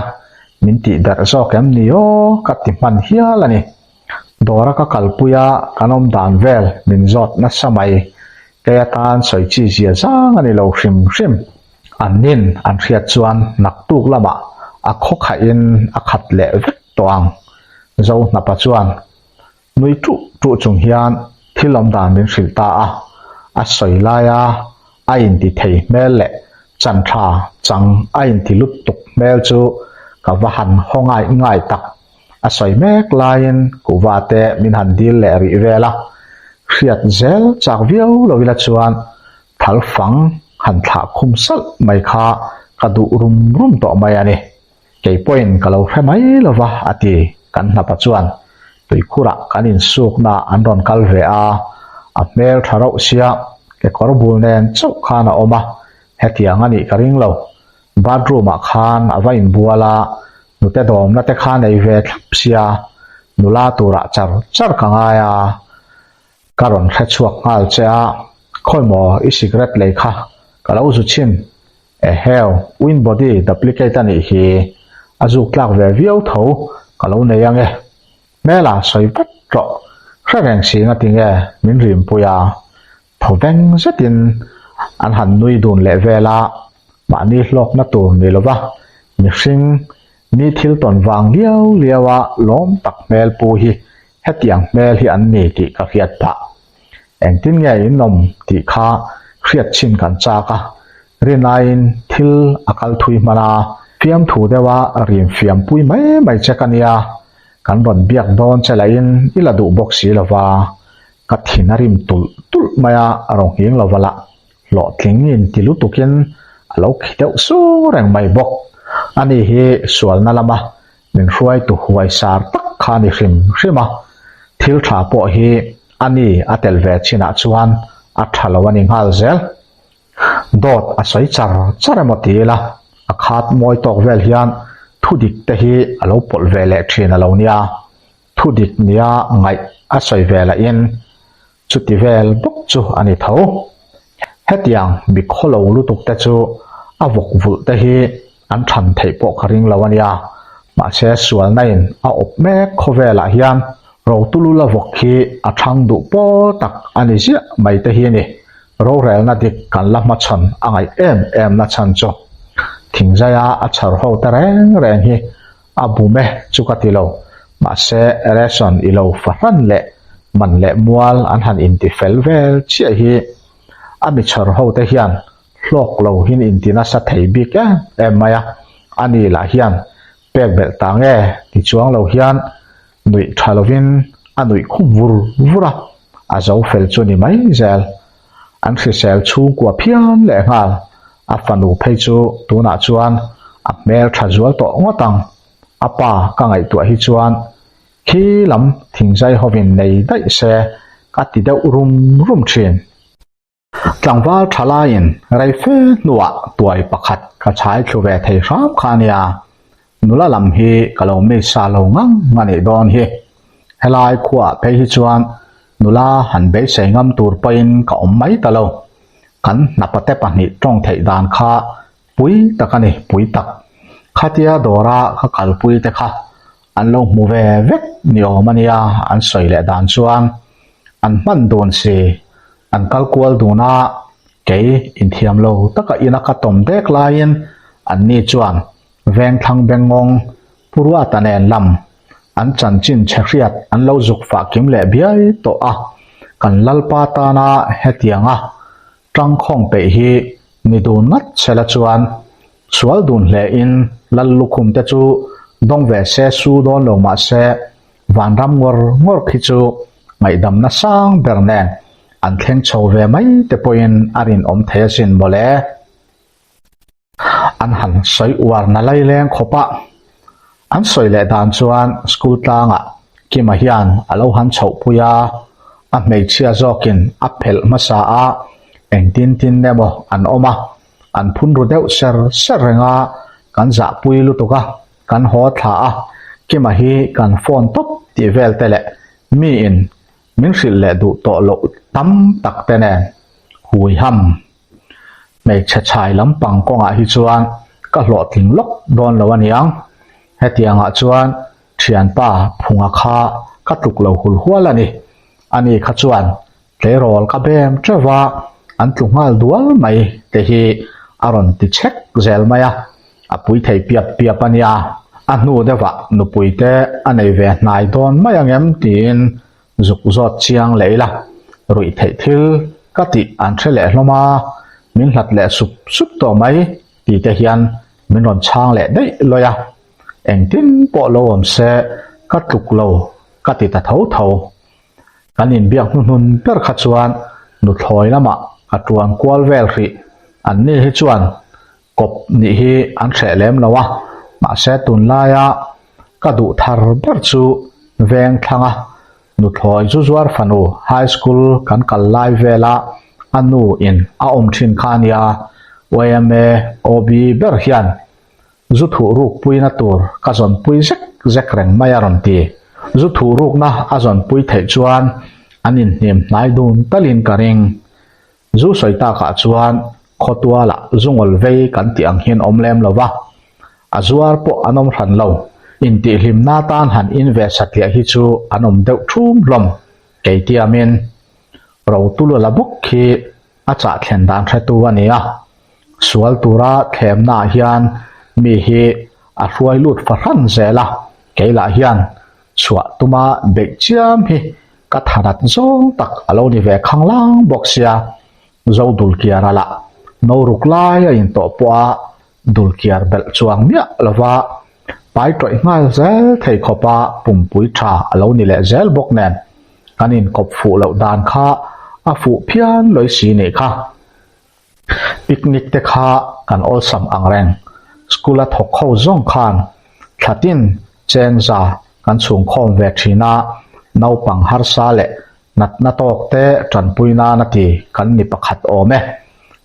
min tih darh zawk em ni aw ka ti hman hial a ni. Dawra ka kalpui a kan awm dan vel min zawt nasa mai, kei atan sawi chi zia zang a ni lo hrim hrim. An nin an hriat chuan naktuk lamah a khawkhaih in a khat leh vek tawh ang. Zohnapa chuan nui ṭuh ṭuh chung hian thil awm dan min hrilh ta a, a sawi laia a inti thei hmel leh chan ṭha chang a inti lut tuk hmel chu ka va han haw ngai ngai tak. A sawi mek laiin kuhva te min han dil leh rih vel a, hriat zel chak viau lo ila chuan thal fang han thlah khum salh mai kha ka duh rum rum tawh mai a ni. Kei pawhin ka lo hre mai lo va, a ti. Kan hnapa chuan tuikhurah kan insukna an rawn kal ve a, a hmel tha rauh sia, kekawr bul nen chauh khan a awm a, hetiang a nih ka ring lo. Bathroom-ah khan a va inbual a, nute dawmna te kha nei ve thlap sia, nula turah char char ka ngai a. Ka rawn hre chhuak nghal che a, khawi maw i cigarette lei kha ka lo zu chhin. Eheu, win body duplicate a nih hi, a zuk tlak ve viau tho ka lo nei ange. Hmela sawi vat rawh, hre reng si nga tinge min rimpui a. Thaw veng zetin an han nui dun leh vel a, mahni hlawkna tur ni lova mihring mi thil tawn vang liau liau a lawm tak hmel pu hi hetiang hmel hi an ni tih ka hriat phah. Engtin nge in awm tih kha hriat chhin kan chak a, rinaiin thil a kal thui hman a, fiamthu deuha rim fiampui mai mai che ka nia, kan rawn biak dawn che lahin i la duh bawk si lova, ka thin a rim tulh tulh mai a, a rawn nghing lova lah hlawhtling in ti lutukin a lo khi deuh sur reng mai bawk. Ani hi sualna lama Min hruaitu huaisar tak kha ni hrim hrim a, thil tha pawh hi Ani a tel ve chinah chuan a tha lo a ni nghal zel. Dawt a sawi char char emaw ti ila, a khat mawi tawk vel hian thu dik te hi a lo pawlh ve leh thin a lo nia. Thu dik nia ngaih a sawi ve lahin chuti vel bawk chu a ni tho. Hetiang mi khawlo lutuk te chu a vawk vulh te hi an than theih pawh ka ring lo a nia. Mahse sualna in a awp mek khawvelah hian Rotulula vawk hi a thang duh pawl tak a ni ziah mai te hi a ni. Rorelna dik kan la hmachhawn a ngaih em em na chhan chu thingzaia a chhar ho te reng reng hi a bum e chu ka ti lo. Mahse ration i lo fahran leh man leh mual an han inti fel vel chiah hi a mi chhawr ho te hian hlawk lo hin inti nasa thei bik em em mai a, ani lah hian pek belh ta nge ti chuang lo hian nuih tha lovin a nuih khum vur vur a, a zo fel chu ni mai zel. An hrisel chhungkua phian leh nghal, a fanu phei chu tunah chuan a hmel tha zual tawh ngawt ang, a pa ka ngaihtuah hi chuan khi lam thingzai hovin nei daih se ka ti deuh rum rum thin. Tlangval tha laiin rei fe hnuah tuai pakhat ka chhai thlu ve thei hram kha ania, nula lam hi ka lo mi sa lo ngang a nih dawn hi. Helai khuaah phei hi chuan nula han beisei ngam tur pawhin ka awm mai ta lo. Kan hnapate pahnih tawng theih dan kha pui tak a ni, pui tak. Khatia dawra ka kalpui te kha an lo hmu ve vek ni awm a nia an sawi leh dan chuan an hman dun si, an kal kual dun a, kei inthiam lo taka ina ka tawm dek laiin anni chuan Vengthlang Bengngawng Pu Ruata nen lam an chanchin chhe hriat an lo zuk fah kim leh biai tawh a, kan Lalpa tana hetianga Tangkhawng peih hi ni dun ngat sela chuan sual dun hle in lal lukhum te chu dawng ve se su dawn lo mah se vanram ngawr ngawr khi chu ngaihdamna sang ber nen an thleng chho ve mai te pawhin a rinawm thei asin mawle. An han sawi uar na laileng khawp a, an sawi leh dan chuan school tlangah Kima hian a lo han chhohpui a, a hmeichhia zawkin a phelh hmasa a, engtin tin emaw an awm a, an phun ru deuh ser ser reng a, kan zahpui lutuk a, kan haw thla a, Kima hi kan phone tawp tih vel te leh miin min hrilh leh duh tawh loh tam tak te nen hui ham. Hmeichhe chhai lampang kawngah hi chuan ka hlawhtling lawk dawn lo a niang. Hetiangah chuan thianpa phunga kha ka tluk lo hul hual a ni. Ani kha chuan tleirawl ka bem teuh va, an tlu nghal dual mai te hi a rawn ti chhek zel mai a, a pui thei piap piap a nia. A hnu deuhah nupui te a nei ve hnai dawn mai angem tiin Zuk zawt chiang leh ila, ruih theih thil ka tih an hre leh hlawm a, min hlat leh sup sup tawh mai ti te hian min rawn chhang leh daih lawi a, engtin pawh lo awm se ka tluk lo ka ti ta tho tho. Kan inbiak hnuhnun ber kha chuan nuthlawi lamah ka tuan kual vel hrih, an ni hi chuan kawp nih hi an hreh lem lo a, mahse tunlaia ka duh thar ber chu veng thlanga nuthlawi zu zuar fanu high school kan kal lai vela a nu in a awm thin kha a nia, yma OB ber hian zu thuh ruk puina tur ka zawn pui zek zek reng mai a rawn ti. Zu thuh rukna a zawn pui theih chuan an inhnim hnai dun talin ka ring. Zu sawi takah chuan khawtualah zu ngawl vei kan tih ang hian awm lem lo va, a zuar pawh an awm hran lo. Intihhlimna tan han in ve satliah hi chu an awm deuh thum hlawm. Kei tiamin Rotulu la bawk khi a chah thlen dan hretu a ni a, sual tura thlemnaah hian mi hi a hruai lut fahran zel a, kei lah hian chhuah tuma beih chiam hi ka tharat zawng tak a lo ni ve khanglang bawk sia, Zo dulkiara lah no ruk lai a intawh pawh a dulkiar belh chuang miah lova pai tawih nghal zel thei khawpa pumpui tha a lo ni leh zel bawk nen kan inkawp fuh loh dan kha a fuh phian lawi si nih kha. Picnic te kha kan awlsam ang reng, school a thawk ho zawng khan thlatin chengza kan chhungkhawm ve thin a, naupang harsa leh. Natna tawk te tanpui nana ti kan ni pakhat awm e.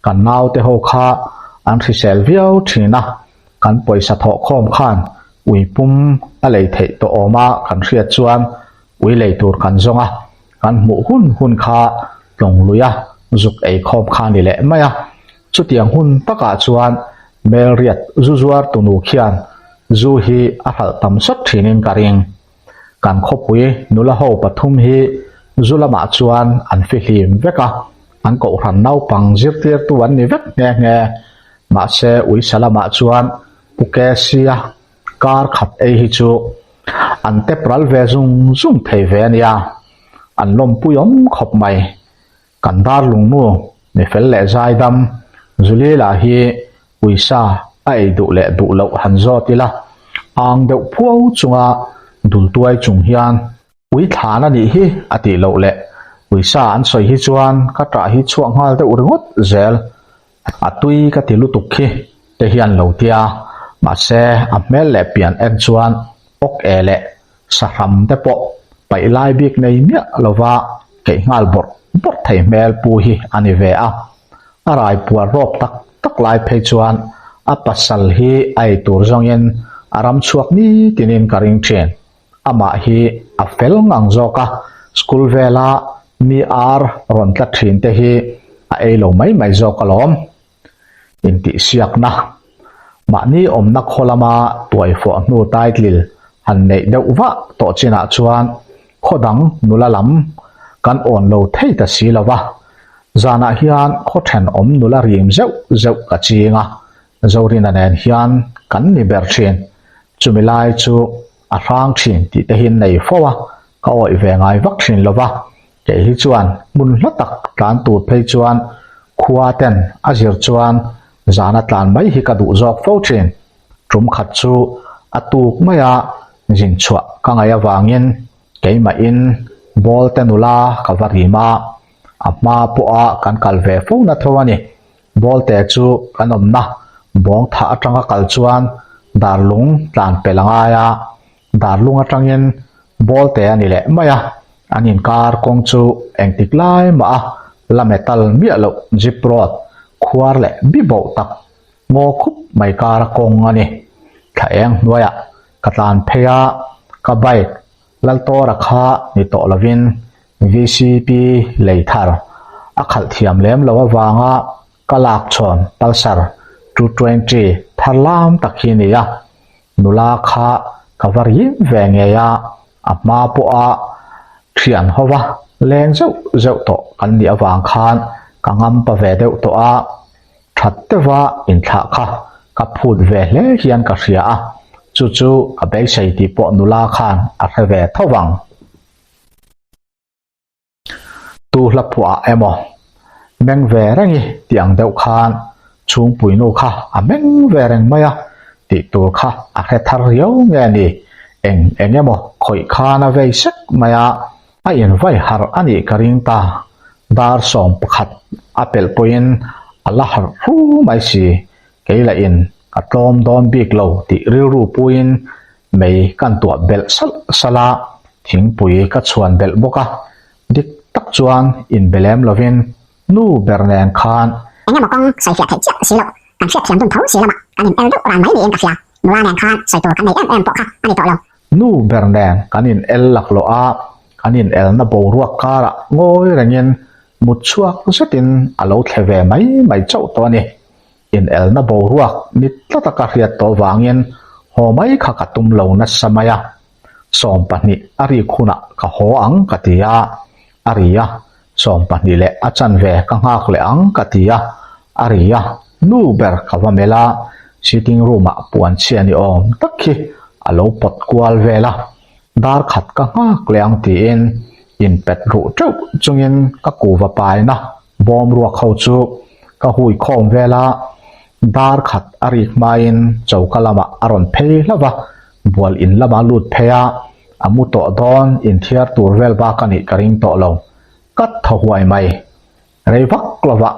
Kan naute ho kha an hrisel viau thin a, kan pawisa thawh khawm khan ui pum a lei theih tawh awm a kan hriat chuan ui lei tur kan zawng a, kan hmuh hun hun kha tlawng lui a zuk ei khawm kha ni leh mai a. Chutiang hun takah chuan Melriat zu zuar tunu khian zu hi a hralh tam sawt thinin ka ring. Kan khawpui nula ho pathum hi zu lamah chuan an fihlim vek a, an kohhran naupang zirtirtu an ni vek nghe nghe. Mahse uisa lamah chuan Pu Kesia kar khat ei hi chu an tep ral ve zung zung thei ve a nia, an lawmpui awm khawp mai. Kan dar lungnu mi fel leh zaidam Zulila hi uisa a ei duh leh duh loh han zawt ila, ang deuh phuau chunga dul tuai chung hian ui thlan a nih hi a tih loh leh uisa an sawi hi chuan ka ṭah hi chhuak nghal deuh ringawt zel. A tui ka ti lutuk khi te hian lo tia, mahse a hmel leh pian en chuan awk e leh sahram te pawh paih lai bik nei miah lova keih nghal bawrh bawrh thei hmel pu hi a ni ve a. A rai puar rawp tak tak lai phei chuan a pasal hi a ei tur zawngin a ram chhuak nitinin ka ring thin. Amah hi a fel ngang zawk a, school vela mi ar rawn tla thin te hi a ei lo mai mai zawk alawm. Intihsiakna, Mahni awmna khaw lama tuaifawh hnu title han neih deuh vah tawh chinah chuan khaw dang nula lam kan awn lo thei ta si lo va, zanah hian khaw thenawm nula rim zeuh zeuh ka ching a, Zorina nen hian kan ni ber thin. Chumi lai chu a hrang thin tih te hi nei fo a, ka awih ve ngai vak thin lo va. Kei hi chuan hmun hla tak tlan tur phei chuan khua ten a zir chuan zana tlan mai hi ka duh zawk fo thin. Tum khat chu a tuk maia zin chhuah ka ngaih avangin keimahin ball te nula ka va rim a, a hma pawha kan kal ve fo na tho a ni. Bawlte chu kan awmna bawng thah atanga kal chuan darlung tlan pel a ngai a, darlung atangin bawlte a ni leh mai a, an inkar kawng chu engtik lai mah a la metal miah loh jeep road khuar leh bi boh tak ngaw khup mai kara kawng a ni. Thla eng hnuaiah ka tlan phei a, ka bike Laltawra kha ni tawh lovin VCP lei thar a khalh thiam lem lo avanga ka lak chhawn Pulsar 220 thar lam tak hi ni a, nula kha ka va rim ve ngei a, a hma pawha thian hova leng zeuh zeuh tawh kan nih avang khan ka ngampa ve deuh tawh a. That deuha inthlah kha ka phut ve hle hian ka hria a, chu chu ka beisei tih pawh nula khan a hre ve tho vang. Tu hla phuah ah emaw meng ve reng i tih ang deuh khan chhungpuinu kha a meng ve reng mai a, tih tur kha a hre thar riau nge ni, eng eng emaw khawih khan a vei sek mai a, A invai harh a nih ka ring ta, dar 11 a pelh pawhin a la harh fu mai si, kei lahin ka tlawm dawn bik lo tih rilru puiin mei kan tuah belh salh salh a, thingpui ka chhuan belh bawk a, dik tak chuan inbe lem lovin nu ber nen khan. Eng emaw kawng sawi fiah theih chiah si loh, kan hriat thiam dun tho si lamah kan in el deuh ran mai niin ka hria, nula nen khan sawi tur kan nei em em pawh kha a ni tawh lo. Nu ber nen kan in el laklawh a, kan in elna boruak karah ngawi rengin mut chhuak zetin a lo thle ve mai mai chauh tawh a ni. In elna boruak ni tlata ka hriat tawh vangin haw mai kha ka tum lo nasa mai a, 20 a rik hunah ka haw ang ka ti a, a ri a, 20 leh a chanve ka nghak leh ang ka ti a, a ri a, nu ber ka va melh a, sitting room ah puan chhia ni awm tak hi a lo pawt kual vel a, dar khat ka nghak leh ang tiin inpet ruh teuh chungin ka kuva paina bawm ruak ho chu ka hui khawm vel a, dar khat a rik hmain choka lamah a rawn phei hlauh a, bual in lama lut phei a, a mu tawh dawn inthiar tur vel bak a nih ka ring tawh lo, ka thaw huai mai. Rei vak lovah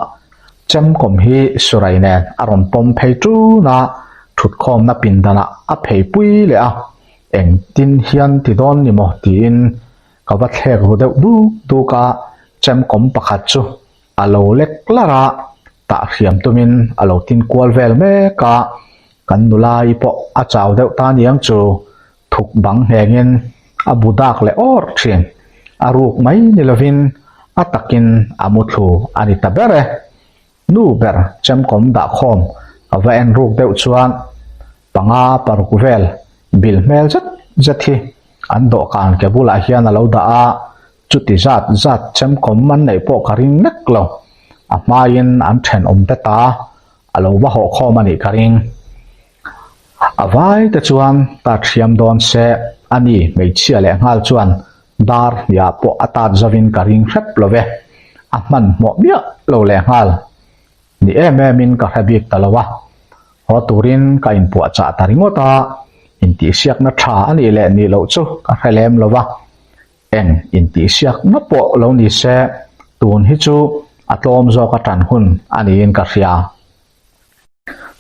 chemkawm hi Surai nen a rawn pawm phei ṭun a, ṭhutkhawmna pindanah a phei pui leh a, engtin hian ti dawn ni maw tiin. Ka va thlek ru deuh duk duk a, chemkawm pakhat chu a lo lek lar a, tah hriam tumin a lo tin kual vel mek a, kan nula i pawh a chau deuh ta niang chu thuk bang nghengin a bu dak leh awrh thin. A ruk mai ni lovin a takin a muthlu a ni ta ber e. Nu ber chemkawm dahkhawm ka va en ruk deuh chuan panga paruk vel bil hmel zet zet hi an dawhkan ke bulah hian a lo dah a, chuti zat zat chemkawm an neih pawh ka ring nek lo. A hmaiin an thenawm te ta a lo va hawhkhawm a nih ka ring. A vai te chuan ta thiam dawn se a ni hmeichhia leh nghal chuan dar hniah pawh a tat zovin ka ring hrep lo ve. A hmanhmawh miah lo leh nghal ni em em in ka hre bik ta lo a. Haw turin ka inpuahchah ta ringawt a, intihsiakna tha a nih leh nih loh chu ka hre lem lo va. Eng intihsiakna pawh lo ni se tun hi chu a tlawm zawk a tan hun a niin ka hria.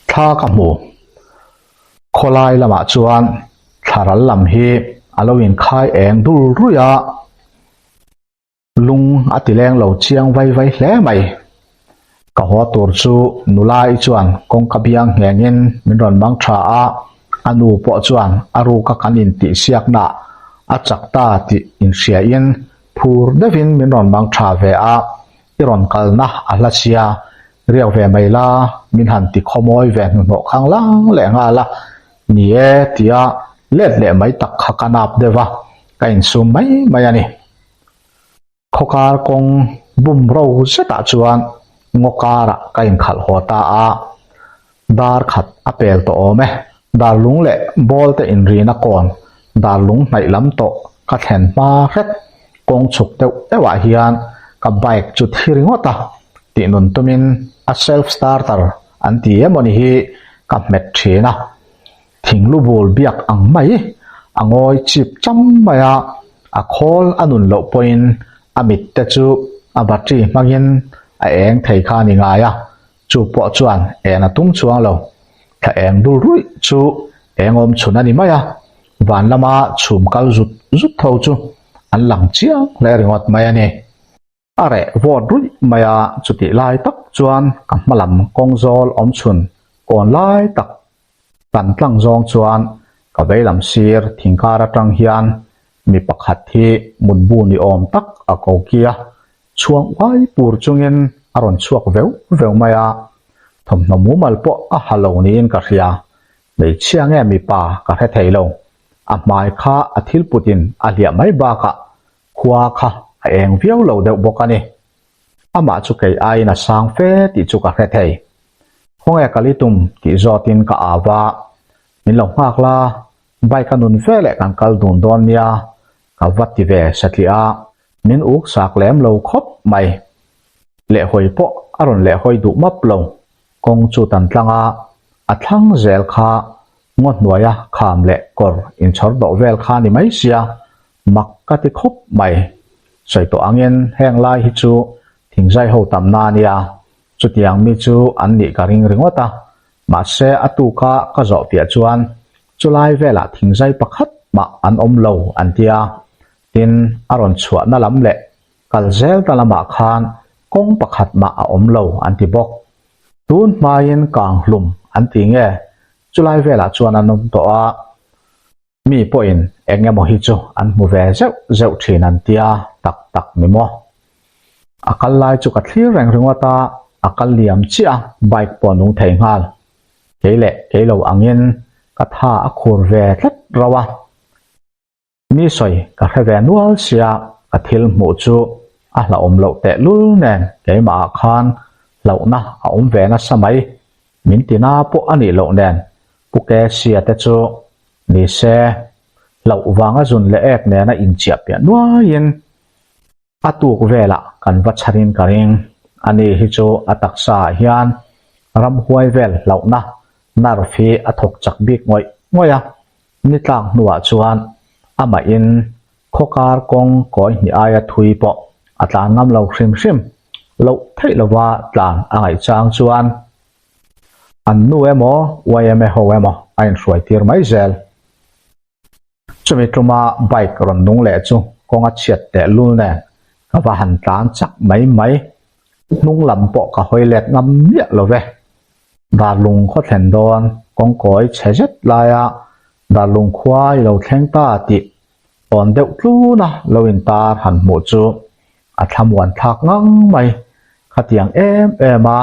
Thla ka hmu. Khawlai lamah chuan thlaral lam hi a lo inkhai eng dul ruih a, lung a ti leng lo chiang vai vai hle mai. Ka haw tur chu nula i chuan kawngka biang nghengin min rawn mang tha a, a nu pawh chuan a ruka kan intihsiaknaah a chak ta tih inhriain phur deuhin min rawn mang tha ve a, i rawn kalna a hla sia, riak ve mai la, min han ti khawmawi ve hnuhnawh khang lang leh nghal a, ni e tia let leh mai tak kha ka nap deuh a, ka insum mai mai a ni. Khawkar kawng bum ro zetah chuan ngaw karah ka inkhalh haw ta a, dar khat a pel tawh awm e. Dar lung leh ball te inrina kawn dar lung hnaih lam tawh ka thlen hma hret kawng chhuk deuh deuhah hian ka bike chu thi ringawt a, tih nun tumin a self starter an ti emawni hi ka hmet thin a. Thinglu bul biak ang mai a ngawi chip cham mai a, a khawl a nun loh pawhin a mit te chu a battery hmangin a eng thei kha a ni ngai a, chu pawh chuan en a tum chuang lo. Thla eng dul ruih chu eng awm chhun a ni mai a, van lama chhum kal zut zut tho chu an lang chiang hle ringawt mai a ni. A reh vawt ruih mai a, chutih lai tak chuan ka hma lam kawng zawl awm chhun kawn lai tak kan tlang zawng chuan ka veilam sir thingkar atang hian mi pakhat hi mutbu ni awm tak a ko ki a, chhuang uai pur chungin a rawn chhuak veu veu mai a, thawmhnaw mumal pawh a ha lo niin ka hria, hmeichhia nge mipa ka hre thei lo, a hmai kha a thil putin a hliah mai bakah Khua kha a eng viau lo deuh bawk a ni. Amah chu kei aiin a sang fe tih chu ka hre thei. Khawnge ka li tum tih zawtin ka au va, Min lo nghak la, bike a nun ve leh kan kal dun dawn nia, ka va ti ve satliah a, min uk sak lem lo khawp mai. Lehhawi pawh a rawn lehhawi duh map lo, kawng chu tan tlang a, a thlang zel kha ngaw hnuaia kham leh kawr inchhawr dawh vel kha ni mai sia, Mak ka ti khawp mai. Sawi tawh angin heng lai hi chu thingzai ho tamna a nia, chutiang mi chu an nih ka ring ringawt a, mahse a tuka ka zawh piah chuan chulai velah thingzai pakhat mah an awm lo an tia, tin a rawn chhuahna lam leh kal zel ta lamah khan kawng pakhat mah a awm lo an ti bawk. Tun hmain kang hlum an ti nge chulai velah chuan an awm tawh a. Mi pawhin eng emaw hi chu an hmu ve zeuh zeuh thin an tia tak tak ni maw? A kal lai chu ka thlir reng ringawt a, a kal liam chiah a, bike pawh a nung thei nghal. Kei leh kei lo angin ka tha a khur ve tlat rauh a. Mi sawi ka hre ve nual sia, ka thil hmuh chu a hlauhawm loh tehlul nen keimahah khan hlauhna a awm ve nasa mai. Min tina pawh a nih loh nen Pu Kesia te chu ni se, hlauh vanga zun leh ek nena inchiah piah nuaiin a tuk velah kan va chharin ka ring. Ani hi chu a taksa ah hian ramhuai vel hlauhna nerve hi a thawk chak bik ngawih ngawih a, ni tlak hnuah chuan amahin khawkar kawng kawi hnih aia thui pawh a tlan ngam lo hrim hrim loh theih lova tlan a ngaih chang chuan An nu emaw, yma ho emaw a inhruai tir mai zel. Chumi tuma bike rawn nung leh chu kawng a chhiat teh lul nen ka va han tlan chak mai mai. Hnung lam pawh ka hawi let ngam miah lo ve. Darlung khaw thlen dawn kawngkawi chhe zet laia Darlung khua i lo thleng ta tih awn deuh tluna lo intar han hmuh chu a thlamuan thlak ngang mai. Khatiang em em a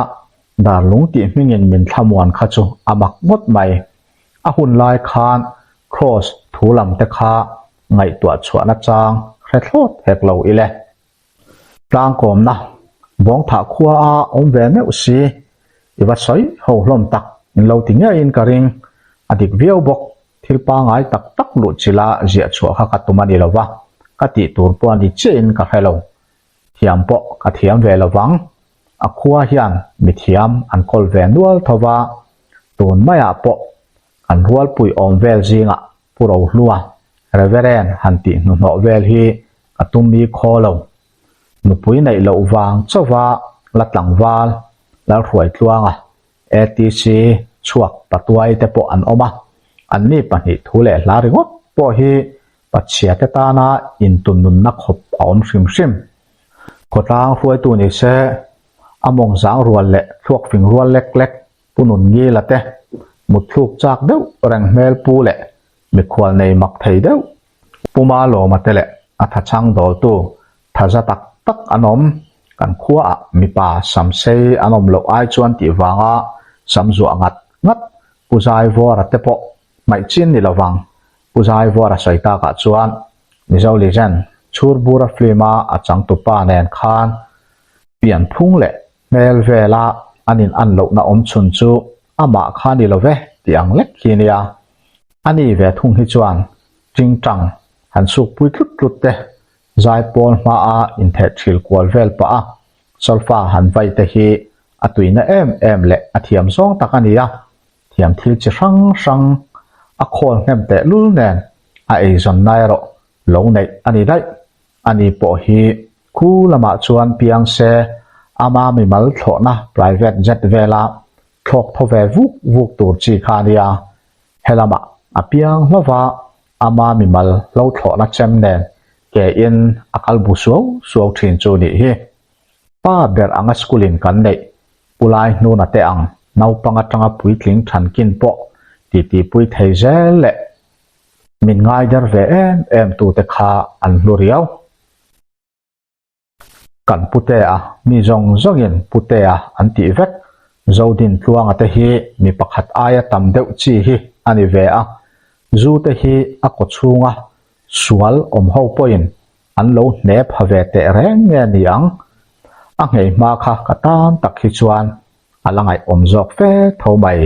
Darlung tih hmingin min thlamuan kha chu a mak ngawt mai. A hun lai khan Kraws thu lam te kha ngaihtuah chhuahna chang hre thlawt hek lo ile. Tlangkawmna Bawngthah khua a awm ve meuh si, i va sawi ho hlawm tak in lo ti ngeiin ka ring. A dik viau bawk, thil pangai tak tak luh chila ziah chhuah kha ka tum a ni lo va, ka tih tur pawh a ni chiahin ka hre lo. Thiam pawh ka thiam ve lo vang. A khua hian mithiam an kawl ve nual tho va, tun maiah pawh kan rualpui awm vel zingah Pu Rohlua, Reverend han tih hnuhnawh vel hi ka tum mi khaw lo. Nupui neih loh vang chauha la tlangval, Lalhruaitluanga, ATC, chhuak patuai te pawh an awm a, anni pahnih thu leh hla ringawt pawh hi Pathiate tana intunnunna khawp a awm hrim hrim. Khawtlang hruaitu ni se, a mawng zang rual leh thluak fing rual lek lek Pu Nunngila te, mutthluk chak deuh reng hmel pu leh mikhual nei mak thei deuh Pu Malawma te leh a thachhang dawltu thaza tak tak an awm. Kan khuaah mipa samsei an awm loh ai chuan tih vanga sam zuah ngat ngat Pu Zaivawra te pawh hmaih chin ni lovang Pu Zaivawra sawi takah chuan Mizo Legend Chhurbura film-a a changtupa nen khan pianphung leh Hmel vela an in an lohna awm chhun chu amah kha ni lo ve tih ang lek hi nia. A ni ve thung hi chuan tingtang han sukpui tlut tlut te, zaipawl hmaa intheh thil kual vel pah a solfa han vai te hi a tuina em em leh a thiam zawng tak a ni a, thiam thil chi hrang hrang a khawl hnem teh lul nen a eizawnna erawh lo neih a ni daih. Ani pawh hi khu lamah chuan piang se ama mimal thlawhna private jet vela thlawk thaw ve vuk vuk tur chi kha a nia. He lamah a piang hlauva ama mimal hlo thlawhna chem nen ke in a kal bu suau suau thin chu nih hi. Pa ber anga school in kan neih Pu Lai hnuna te ang naupang atanga puitling thankin pawh titipui thei zel leh Min ngaider ve em em tute kha an hlu riau. Kan Putea, mi zawng zawngin Putea an tih vek, Zodin Tluanga te hi mi pakhat aia tam deuh chi hi a ni ve a, zu te hi a kaw chhunga sual awm ho pawhin an lo hne pha ve teh reng nge ni ang? A nghei hma kha ka tan tak hi chuan a la ngaihawm zawk fe tho mai.